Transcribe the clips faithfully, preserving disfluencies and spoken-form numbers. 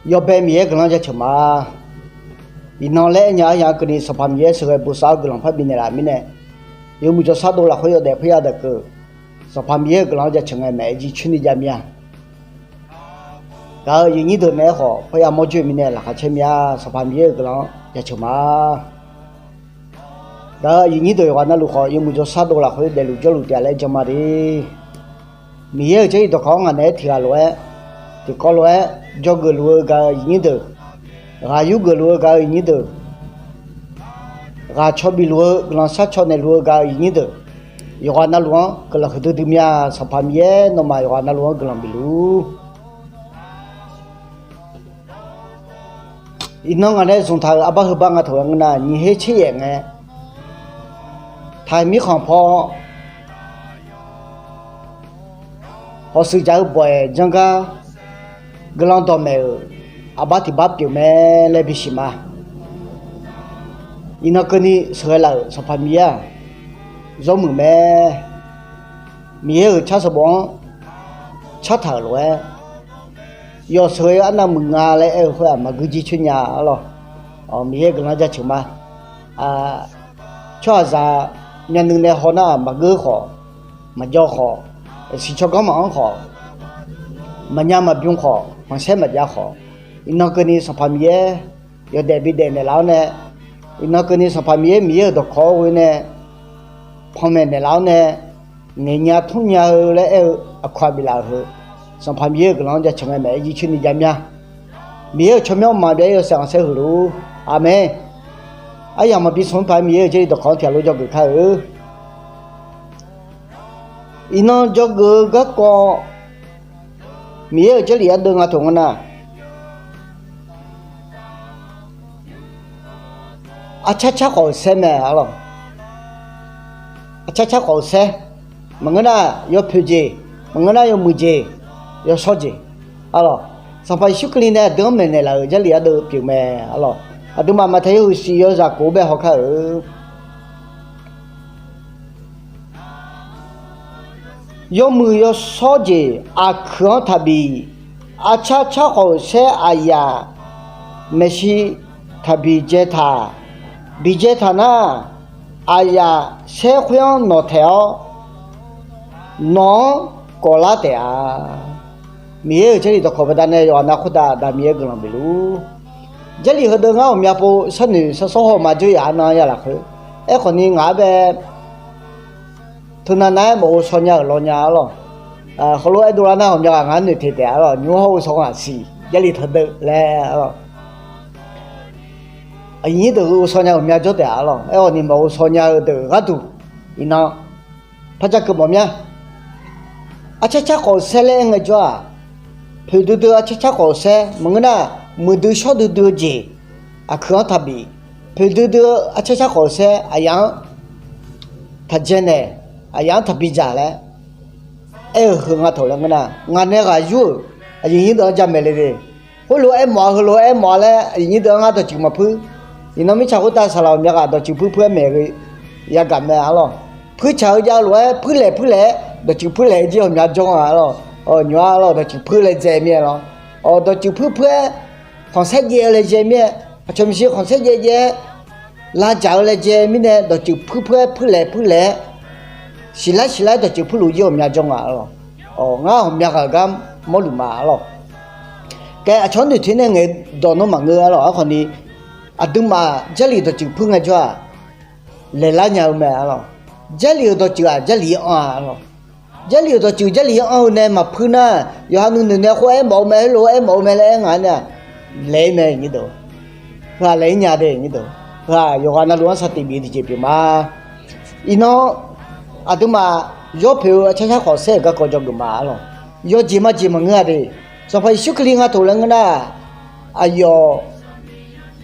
Yawbae Miqyaer guiqlanq-anr jaceuq ma. Iqnan laer aernya-anr ya keuvni Sanqpaq Miqyaer sheuqghae bosav-awr guiqlanq parbi naeqlaf mirnae, yawmuiq jawrshar dov lafkhoer yawdaef puir ya deuq keuv. Sanqpaq Miqyaer-euq guiqlanq-anr jaceuq ngae maeq-aer jircoer ni jav mir-a. Gaq-euq aqyuif nyir deuq naeq-aer khawf parya mawr joer-eu mirnae laqkhaq caer mir-a. Sanqpaq Miqyaer-euq guiqlanq-anr jaceuq ma. Gaq-euq aqyuif nyir deuq yawqghaq navluf khawf yawmuiq jawrshar dov lafkhoer daefluf jawrluf taef-a laer jan ma de. Miqyaer-euq Jarlif dawqkawq-anr ngaq naeq-aer tiq ghaq lof-aer, tiqkawv lof-aer dzawgeuf luf-eu gaq-euq aqyuif nyir deuq, ghaq yurgeuf luf-eu gaq-euq aqyuif nyir deuq, ghaq caw bif luf-eu guiqlanq shar caw naeqluf-eu gaq-euq aqyuif nyir deuq, yawqghaq navluf-anr guiqlanq huiqdui dui mir-a. Sanqpaq Miqyaer nawmaf yawqghaq navluf-anr guiqlanq bif luf-ur. Iqnan ngaq nae zmqtaq-euq arbar heubar nga taq-aer ngeur nar, nyiq her tser yaef ngae, taq mirkhanq paw hawshuif jaq-eu bawq-aeq janr gar guiqlanq dawqmaeq-euq arbar tiq bar pyeuf mae laer bisiq ma. Iqnan keuvni sheuqghae laf-euq Sanqpaq Miqyaer-aq, zawr muiq mae. Miqyaer-euq car sanqbof-anr cartaq-euq lof-aer, yawf sheuqghae-eu arnav muiq nga laer aer-eu khoer-aq, maqgui jircoer nya arlawr. Miqyaer guiqlanq-anr jaceuq ma. Tsawrhaqzaq myavnuiv nae haw nar-aq, maqgeur khawf, maqjawv khawf, siqcawr ganr maqanr khawf, maqnya maqbymr khawf, khanqsaer maqjav khawf, iqnan keuvni Sanqpaq Miqyaer yawdaef bidaef naeqlaf-awr nae, iqnan keuvni Sanqpaq Miqyaer, Miqyaer-euq dawqkawq-awr ghoe nae panmaeq naeqlaf-awr nae, ngaeqnya tmrnya-eu laer aer-eu aqkawq-aq biflaf-euq heu, Sanqpaq Miqyaer-euq guiqlanq-anr jaceuq ngae maeq-aer jircoer ni jav mir-a. Miqyaer-euq tsawrmyanr mqmaq byav-ir yawshaef khanqsaer huiq luf-ur. Aqmeq. Aryamq maqbi smq-anr paq-aer Miqyaer-euq Jarlif dawqkawq-anr tiq ghaq lof dzawgeuf kar-eu. Iqnan dzawgeuf-eu garkawv Miqyaer-euq Jarlif ardeuv nga taq-aer ngeur nar, arcar car khawf-euq saer mae arlawr. Arcar car khawf-euq saer. Maqngeur nar yawpoeq jeq, maqngeur nar yawmuiq jeq, yawshawr jeq arlawr. Sanqpaq Yeqsur Kali nae aqdui-anr maeqnaeq laf-euq Jarlif ardeuv pyeuf mae arlawr. Aqduimaf Maqtaeq yawhuiq shif yawzaq kof-eu bae haw kar-eu. Yawmuiq yawshawr jeq aqkuiq-anr taqbif, arcar car khawf-euq saer aqyaf maeqshi taqbif dzae taq. Bif dzae taq nar, aqyaf saer khoer-anr nawq taeq-awr, nawq-anr kawflar taef-a. Miqyaer-euq Jarlif dawqkawq baqdanae yawqha nav khoertav Aqda Miqyaer guiqlanq bif luf-ur. Jarlif heudeuv ngar ghawqmya pov sharnoeq shar sawr haw ma dzeur yaf-anr nar ya lafkhoer. Aerkhawf ni ngaq-anr bae teunav nav-aer maqghov shaw nya-euq law nya arlawr. Heulof-aer dovlar nar ghawqmya ghaq ngar noeq teq taef arlawr. Nymr hawr-eu shaw ngaq siq Jarlif heudeuv laer arlawr. Aqyuif nyir deuq-euq ghovshaw nya-euq mya jawr taef-a arlawr. Aerkhawf ni maqghov shaw nya-eu deuq gharduq, iqnan par jar keuv mawf mya. Arcar car khawf-euq saer laer aer ngaejawr-aq, poeqdui dui-eu arcar car khawf-euq saer maqngeur nar, muiqdui shawr duidui-eu jeq aqkuiq-anr taqbif. Poeqdui dui-eu arcar car khawf-euq saer aqyaf-anr taqdzae naeq, aqyaf-anr taqbi dzaq laer aer-eu heu nga taq-euq laer ngeur nar, ngaq nae ghaq yur-euq aqyuif nyir deuq-anr jamaeq le de. Khoerlof-aer mawf-a heulof-aer mawf-a laer aqyuif nyir deuq-anr ngar dawqtsuif maqpuir. Iqnan mirtsaq khoertav saqlaq ghawqmya ghaq dawqtsuif puir puir-aer maeq-eu yagaq mae arlawr. Puirtsaq-eu jav-eu lof-aer puirlaeq puirlaeq-aer dawqtsuif puirlaeq-eu jir ghawqmya jawr nga arlawr. Nymq-ar arlawr dawqtsuif puir laejae mir-aer lawr. Dawqtsuif puir puir-aer khanqsaer jaev-eu laejae mir-aer, aqcawq maeqshi khanqsaer jaev jaev-aer lavdzaq-eu laejae mirnae dawqtsuif puir puir-aer puirlaeq puirlaeq-aer siqlar siqlar-aer dawqtsuif puirluf jir ghawqmya jawr nga arlawr. Ngar ghawqmya ghaq gar mawrluf ma arlawr. Kae aqcawq-anr noeqtsoeq nae ngaeq dawq nawr maqngeur arlawr. Aerkhawf ni aqduimaf Jarlif dawqtsuif puir ngaejawr-aq, laeqlar nya-eu mae arlawr. Jarlif-euq dawqtsuif-aq Jarlif-anr-a arlawr. Jarlif-euq dawqtsuif Jarlif-anr-eu nae maqpuir nar, yawqha nuinoeq nae khoer aermawf-eu mae, heulof-aer aermawf-eu mae laer aer ngaq-anr nar, laeq-ir mae nyir deuq. Heu-aq laeq-ir nya de nyir deuq. Heu-aq yawqghaq navluf-anr sar tiq bif tiqjeq pyeuf ma. Iqnan aqduimaf yawpoeq-eu arcar car khawf saer-euq garkawv dzawgeuf ma arlawr. Yawjeq majeq maqngeur-a de. Sanqpaq Yeqsur Kali nga taq-euq laer ngeur nar, aqyawf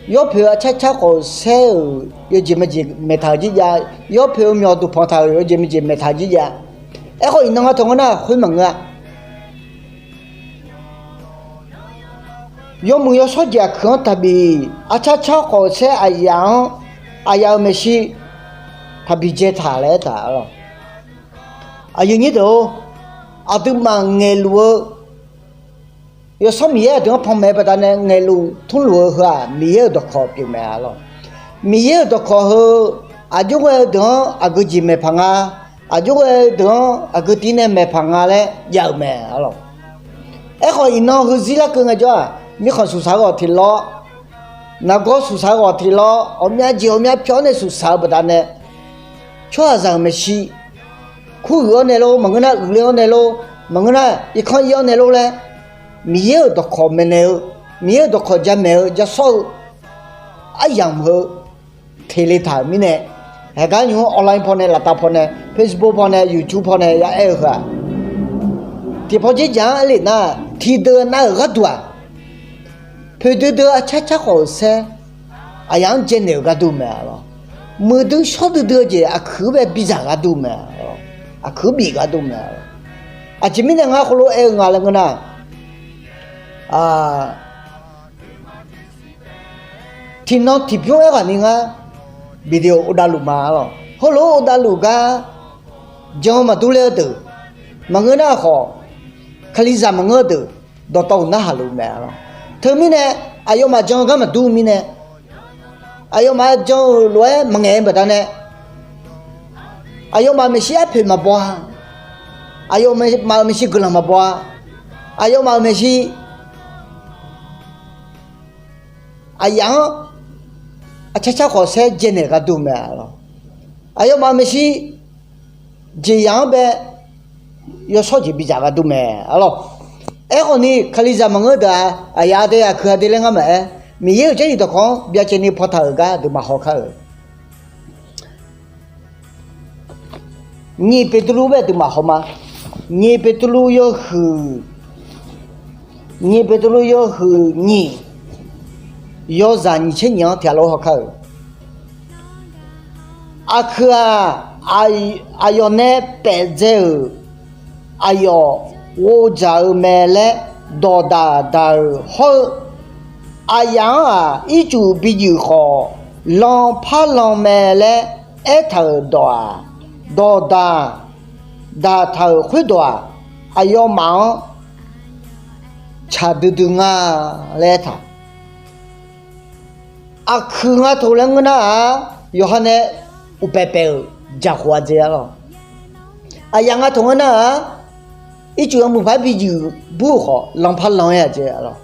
yawpoeq-eu arcar car khawf saer-euq yawjeq majeq maeqtaq-euq jir jav, yawpoeq-eu myawq duqpanq taq-euq yawjeq majeq maeqtaq-eu jir jav. Aerkhawf iqnan nga taq ngeur nar khoer maqngeur-a. Yawmuiq yawshawr jeq aqkuiq-anr taqbif, arcar car khawf saer aqyaf-anr, aqyaf-euq maeqshi taqbi dzae taq laer aertaq arlawr. Aqyuif nyir deuq-or, aqduimaf ngaeqluf-eu Yawsanr Miqyaer aqdui-anr panmaeq-eu baqdanae ngaeqluf tmrluf-eu heu-aq, Miqyaer-euq dawqkawq pyeuf mae arlawq. Miqyaer-euq dawqkawq heu, aqjox ghae-eu deuq-anr aqgeu jeq maeqpaq nga, aqjox ghae-eu deuq-anr aqgeu tiv nae maeqpaq nga laer jav-euq mae arlawq. Aerkhawf, iqnan heuzir larkeuv ngaejawr-aq, mirkhanq suqsaq-eu ghawq tiq lawr, nargawr suqsaq-eu ghawq tiq lawr, ghawqmya jeq ghawqmya pyawr nae suqsaq-eu baqdanae, tsawrhaqzaq-euq maeqshi, kurhuiq-awr nae lor, maqngeur nar uiqler-awr nae lor, maqngeur nar irkanr ir-awr nae lor laer, Miqyaer-euq dawqkawq maeqnaeq-eu, Miqyaer-euq dawqkawq jamaeq-eu jasawr-eu aryamq heu teq le taq-euq mirnae, haeqgar nymq-mr online pawnae, laftav pawnae, Facebook pawnae, YouTube pawnae ya aer-eu heu-aq, tiqpawf dzerdzaq-anr aerlef nar, tiqdeuq nav-euq gharduq-aq, poeqdui dui-eu arcar carkhawf-euq saer aqyaf-anr dzaenaeq-euq gharduq mae arlawq. Muiqdui shawr duidui-eu jeq aqkuir-anr bae bidzaq gharduq mae arlawq. Aqkuir bif gharduq mae arlawq. Aqjeq mirnae ngar khoerlof aer-eu nga laer ngeur nar, tiqnan tiqbymr aerghaqni ngar video uvdav luf ma arlawq. Heulof-aer uvdav luf gar jan-eu maqdur ler-eu deuq, maqngeur nar khawf, kalizaq maqngeur-eu deuq, dawqtawv-euq narhaq luf mae arlawq. Teumirnae, aqyawfmaf jan-eu gar maqdur mirnae, aqyawfmaf jan-euq lof-aer maqngaeq-eu baqdanae, aqyawfmaf-euq maeqshi arpoeq maqbaw-a, aqyawfmaf-euq maeqshi guiqlanq maqbaw-a, aqyawfmaf-euq maeqshi aqyaf-anr arcar carkhawf saer dzaenaeq gharduq mae arlawq. Aqyawfmaf-euq maeqshi jeqzaq-anr bae yawshawr jeq bidzaq gharduq mae arlawq. Aerkhawfni, kalizaq maqngeur deuq-aq, aqyaf-a de aqkuiq-a de laer ngar maqaer, Miqyaer-euq Jarlif dawqkawq-anr byacaevni pawtaq-euq gar aqduimaf haw kar-euq. Nyiq Beqtuvluv bae aqduimaf haw ma. Nyiq Beqtuvluv yawhuiq, nyiq Beqtuvluv yawhuiq nyiq, yawzaq nyiq tser nyiq-anr tiq ghaq lof haw kar-euq. Aqkuiq-aq, aqyawf nae paefdzae-euq aqyawf ghovdzaq-eu mae laer dawqdaq daq-euq hawr-eu, aqyaf-anr-aq ircuf bi juif khawf, lanparlan mae laer aertaq-euq dawq-aq, dawqdaq daqtaq-euq khoerdawq-aq, aqyawfmaf-anr tsaq duidui nga laer aertaq. Aqkuiq nga taq laer ngeur nar-aq, yawqha nae uqpaef paef-euq jaqkhof-a dzae arlawq. Aqyaf nga taq ngeur nar-aq, ircuf yawmuiq paq-aer bi juif bur-euq khawf, lanparlan-aer-a dzae arlawq.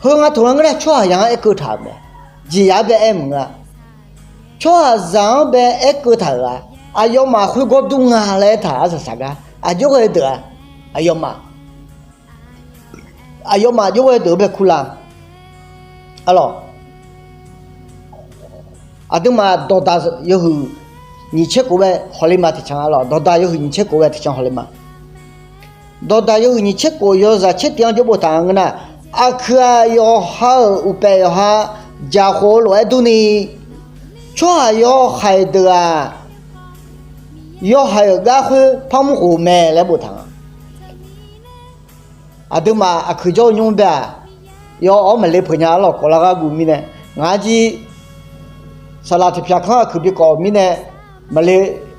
Heu nga taq laer ngeur nar, tsawrhaqzaq-anr aerkeuv taq-euq mae. Jeqzaq-anr bae aer maqngeur-a. Tsawrhaqzaq-anr bae aerkeuv taq-euq-aq, aqyawfmaf khoergawr dur nga laer aertaq-euq arsaq saq gar aqjox ghae-eu deuq-aq, aqyawfmaf aqyawfmaf aqjox ghae-eu deuq-anr bae kurlar arlawq. Aqduimaf dawqdaq yawhuiq nyiq tser khof bae hawqle ma tiqcan arlawq. Dawqdaq yawhuiq nyiq tser khof bae tiqcan hawqle ma. Dawqdaq yawhuiq nyiq tser khof yawzaq tser tiq-anr jawr boftaq-a ngeur nar, aqkuiq-aq yawqha-euq uqpaef yawqha jaqkhof-eu lof-aer durni, tsawrhaq yawhaiq deuq-aq, yawhaiq-euq gar khoer par mr khof mae laer boftaq nga. Aqduimaf aqkuiq jawr-eu nymr bae-aq, yawf-awr maqle peuq nya arlawq, kawflar gharguv mirnae. Ngaq-anr jir saqlaq tiqpyaq kanr aqkuiq bi kawf-euq mirnae, maqle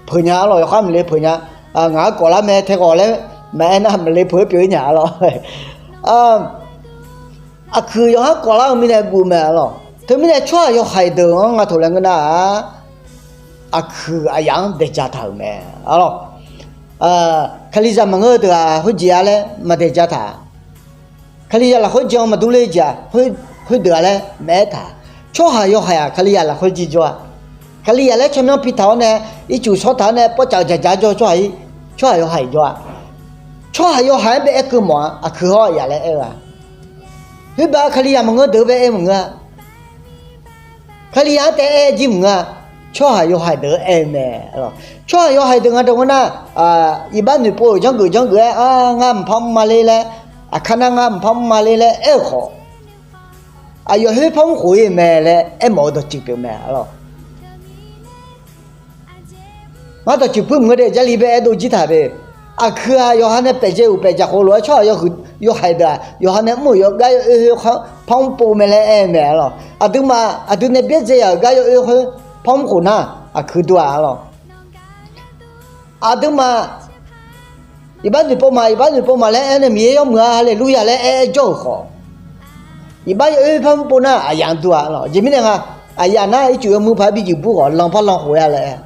peuq nya arlawq, yawkhar maqle peuq nya. Ngaq-anr kawflar mae tae ghawq laer maqaer nar, maqle peuq-aer pyeuf-ir nya arlawq. Aqkuiq yawqhar kawflar-eu mirnae guv mae arlawq. Teumirnae tsawrhaq yawhaiq deuq-anr nga taq laer ngeur nar-aq, aqkuiq aqyaf-anr daeqja taq-euq mae arlawq. Kalizaq maqngeur-eu deuq-aq, khoerjeq-a laer maqdaeqja taq. Kalizaq lafkhoer jan maqdur ler jeq-aq, khoerdeuq-a laer maqaer taq. Tsawrhaq yawhaiq-aq, kalizaq lafkhoer jir jawr-a. Kalizaq laer tsawrmyanr pi taq-awr nae, ircuf shawr taq-awr nae, pawrcaf-eu dzaqdzaq jawr-eu tsawrhaq-ir, tsawrhaq yawhaiq jawr-a. Tsawrhaq yawhaiq-anr bae aer keuv mawf-a, aqkuiq hawr aqyaf laer aer-eu-a. Khoerba kalizaq maqngeur deuq-anr bae aer maqngeur-a. Kalizaq-anr taef aer jir maqngeur-a. Tsawrhaq yawhaiq deuq-anr aer-eu mae. Tsawrhaq yawhaiq deuq nga dawq ngeur nar, iqbax noeqpov-euq janrgeuf janrgeuf-aer, ngar mqpar mr ma ler laer, aqkar nar ngar mqpar mr ma ler laer aer-euq khawf, aqyawf khoer par mr khof-ir-eu mae laer aermawf-eu dawqtsuif pyeuf mae arlawq. Ngar dawqtsuif puir maqngeur de, Jarlif bae aerdov jir taq de. Aqkuiq-aq yawqha nae paefdzae uqpaef jaqkhof lof-aer tsawrhaq yawhaiq deuq-aq, yawqha nae mr-euq gar yawr oer khoer par mr pov mae laer aer-eu mae arlawq. Aqduimaf aqdui nae byaerdzae yaf-euq gar yawr oer khoer par mr khof nar, aqkuiq dur-a arlawq. Aqduimaf Iqbax noeqpov ma, iqbax noeqpov ma laer aer nae Miqyaer yawmuiq-a, haleluya laer aer-aer jawr-euq khawf, iqbax yaoer par mr pov nar aqyaf-anr dur-a lawq. Aqjeq mirnae nga, aqyaf nar ircuf yawmuiq paq-aer bijeuq bur khawf, lanpar lankhof-a laer aer.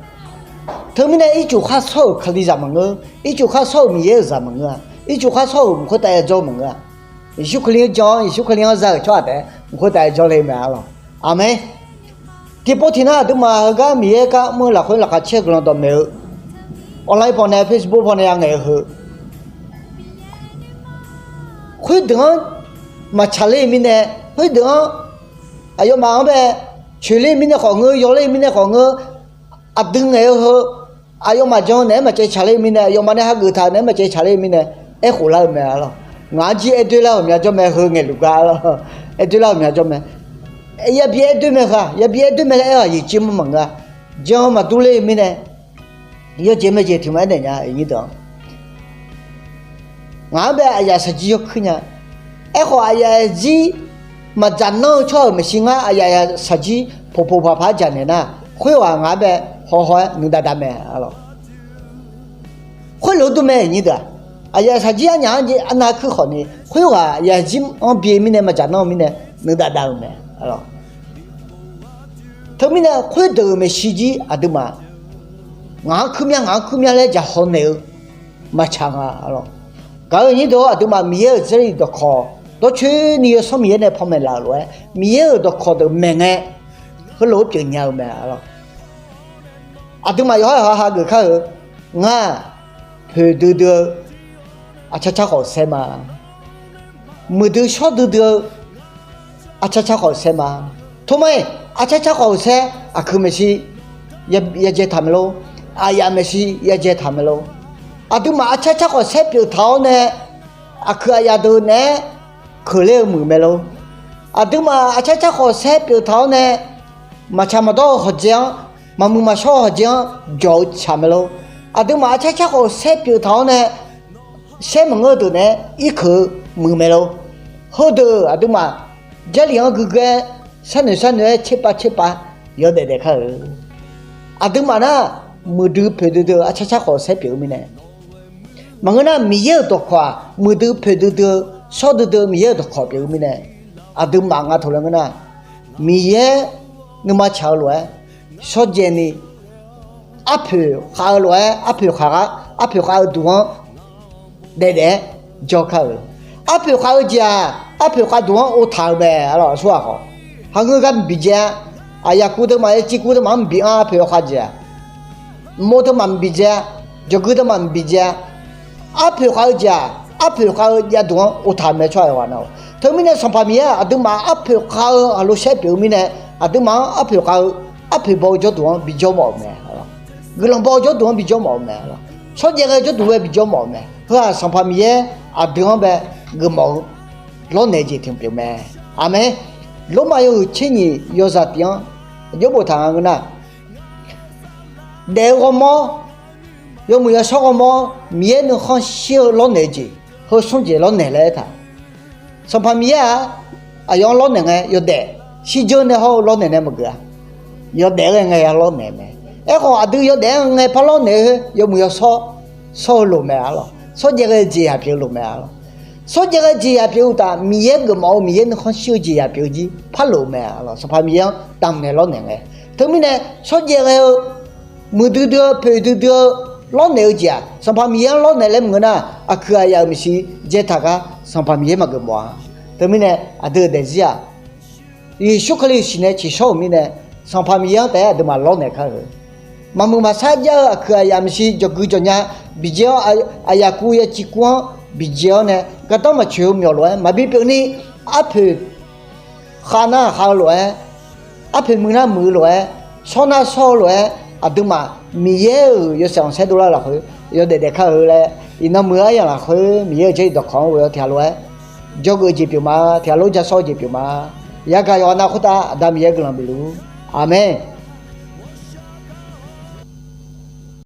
Teumirnae ircuf khar shawr-euq Kalizaq maqngeur, ircuf khar shawr-euq Miqyaer-euq zaq maqngeur-a, ircuf khar shawr-euq mq khoertav yajawr maqngeur-a. Yeqsur Kali-anr jan-awr, Yeqsur Kali-anr za-euq tsawrhaq taef-aer mq khoertav yajawr le mae-a lawq. Aqmeq. Tiqpov tiqnar aqduimaf heugar Miqyaer gar mr-eu lafkhoer laqkhaq caer-eu guiqlanq dawqmaeq-eu, online pawnae, Facebook pawnae ya ngaeq-eu heu, khoerdeuq-anr maqtsaq ler-eu mirnae, khoerdeuq-anr aqyawfmaf-anr bae coeq ler-eu mirnae khawf ngeur, yaw ler-eu mirnae khawf ngeur, aqdui ngaeq-eu heu aqyawfmaf jan naeq-aer maqcaev tsaq ler-eu mirnae, aqyawfmaf nae hageuf taq naeq-aer maqcaev tsaq ler-eu mirnae, aerkhof lar-eu mae-a lawq. Ngaq-anr jir aer doer lar-euq mya jawr mae, heu ngaeqluf gar-a lawq, aer doer lar-euq mya jawr mae. Yabi aer doer mae, heu-aq yabi aer doer mae laer aer-awq, aqyuif jir mr maqngeur-a. Jan maqdur ler-eu mirnae, yawjeq maejeq tiq ma aernaeq nya, aqnyir deuq-anr ngaq-anr bae aqyaf shaqjir yawkuir nya. Aerkhawf, aqyaf aqzir maqdzaq nanr-eu tsawrhaq-euq maeqshi ngar aqyaf aqyaf shaqjir poqpoq paq paq-aer dzaq naeq nar, khoerghaq ngaq-anr bae hawhaw-aer nuidav dav mae-a lawq. Khoerlof-aer dur mae, aqnyir deuq-aq, aqyaf shaqjir arnyaf-anr jeq arnav kuir khawfni, khoerghaq aqyaf aqzir-anr bi-eu mirnae maqdzaq nanr-eu mirnae nuidav dav-eu mae-a lawq. Teumirnae khoerdeuq-euq maeqshi jir aqduimaf ngaq-anr kuir mya, ngaq-anr kuir mya laer dzaq haw naeq-eu maqtsaq nga-a lawq. Gaq-eu aqnyir deuq-or, aqduimaf Miqyaer-euq Jarlif dawqkawq dawrcoeni yawsanr Miqyaer nae panmaeq laf-euq lof-aer, Miqyaer-euq dawqkawq deuq maeq ngae, heulof-aer pyeuf nya-eu mae-a lawq. Aqduimaf yawqhar yawqha hageuf kar-eu, ngar poeq duidui-eu arcar carkhawf saer ma. Muiqdui shawr duidui-eu arcar carkhawf saer ma. Tomar-iq, arcar carkhawf saer aqkuiq maeqshi ya, yadzae taq mae lor. Aqyaf maeqshi yadzae taq mae lor. Aqduimaf arcar carkhawf saer pyeuf taq-awr nae, aqkuiq aqyaf deuq naeq-aer keuqler-eu muiq mae lor. Aqduimaf arcar carkhawf saer pyeuf taq-awr nae, maqtsaq maqdawr-eu hawqdzae-anr, maqmuiq maqshawr-eu hawqdzae-anr jawq-eu tsaq mae lor. Aqduimaf arcar carkhawf saer pyeuf taq-awr nae, saer maqngeur-eu deuq naeq-aer irkeuq-eu muiq mae lor. Heudeuq aqduimaf Jarlif-anr guiqgae sharnoeq sharnoeq-aer tserpav tserpav yawdaef daef kar-eu. Aqduimaf nar, muiqdui poeq duidui-eu arcar carkhawf saer pyeuf-eu mirnae, maqngeur nar, Miqyaer-euq dawqkawq-aq muiqdui poeq duidui-eu shawr duidui-eu Miqyaer-euq dawqkawq pyeuf-eu mirnae, aqduimaf nga taq laer ngeur nar, Miqyaer nuima tsaq-eu lof-aer shawrdzae ni, arpoeq khav-eu lof-aer arpoeq khav-a, arpoeq khav-eu duq-anr daef daef-aer jawr kar-euq. Arpoeq khav-eu jeq-aq, arpoeq khav duq-anr ov taq-euq mae-a lawq. Aqsurghaq khawf, haqngeur gar mqbif dzae-a. Aqyaf kuv teumaf, yaciv kuv teumaf-anr mqbif anr arpoeq khav jeq-aq, mqmov teumaf mqbif dzae-a, jawqgui teumaf mqbif dzae-a. Arpoeq khav-eu jeq-aq, arpoeq khav-eu javduq-anr ov taq-euq mae, tsawrhaq yawqghaq nar-aq. Teumirnae Sanqpaq Miqyaer-aq aqduimaf arpoeq khav-eu haqlo saer pyeuf-eu mirnae, aqduimaf-anr arpoeq khav-eu, arpoeq baw-eu jawrduq-anr bijawr mawf-euq mae. Guiqlanq baw-eu jawrduq-anr bijawr mawf-euq mae. Shawrjaev ghae-eu jawrduq ghae bijawr mawf-euq mae. Heu-aq Sanqpaq Miqyaer aqdui-anr bae geufmawf-eu lawrnaeq-eu jeq tiq pyeuf mae. Aqmeq. Lormav yawhuiq tser nyiq yawzaq tiq-anr aqjox boftaq nga ngeur nar, daef-eu ghawrmawr, yawmuiq yawshawr ghawrmawr, Miqyaer nuikhanr shir-eu lawrnaeq-eu jeq, heu smr jeq lawrnaeq laer aertaq. Sanqpaq Miqyaer-aq, aqyawf-anr lawrnaeq ngae yawdaef, shirdzeur nae hawr-eu lawrnaeq nae maqgeuf-a. Yawdaef-aer ghae ngae ya lawrnaeq mae. Aerkhawf aqdui yawdaef-aer ngae par lawrnaeq-eu yawmuiq yawshawr shawr-eu lof mae-a lawq. Shawrjaev ghae-eu jeq yaq pyeuf-eu lof mae-a lawq. Shawrjaev ghae-eu jeq yaq pyeuf-eu uqtaf, Miqyaer geufmawf-eu Miqyaer nuikhanr shir-eu jeq yaq pyeuf-eu jir par lof mae-a lawq. Sanqpaq Miqyaer-anr damqnaeq lawrnaeq ngae. Teumirnae shawrjaev ghae-eu muiqdui dui-eu poeq duidui-eu lawrnaeq-eu jeq-aq, Sanqpaq Miqyaer-anr lawrnaeq laer maqngeur nar, aqkuiq aqyaf-euq maeqshi dzae taq gar Sanqpaq Miqyaer maqgeuf mawf-a. Teumirnae aqdui-euq daefzir-aq, Yeqsur Kali-euq siqnae ciqshawr-euq mirnae, Sanqpaq Miqyaer-anr taef-aer aqduimaf lawrnaeq kar-euq. Maqmuiq maqshar jar-eu aqkuiq aqyaf maeqshi jawqgui jawqnya bidzae-awr, aqyaf kuv yaciv kuv-anr bidzae-awr nae, gardanr maqtsoeq-eu myawq lof-aer maqbi pyeuf ni, arpoeq khav nar khav-eu lof-aer, arpoeq muiq nar muiq-eu lof-aer, shawr nar shawr-eu lof-aer, aqduimaf Miqyaer-euq yawshaef khanqsaer dovlar-eu lafkhoer yawdaef daef kar-eu laer, iqnan muiq-eu aryamq lafkhoer Miqyaer-euq Jarlif dawqkawq-anr ghoe-awr tiqghaq lof-aer jawrgeuf-eu jeq pyeuf ma. Tiqghaq lof-aer ja shawr-eu jeq pyeuf ma. Yagaq yawqghaq nav khoertav Aqda Miqyaer guiqlanq bifluf-ur. Aqmeq.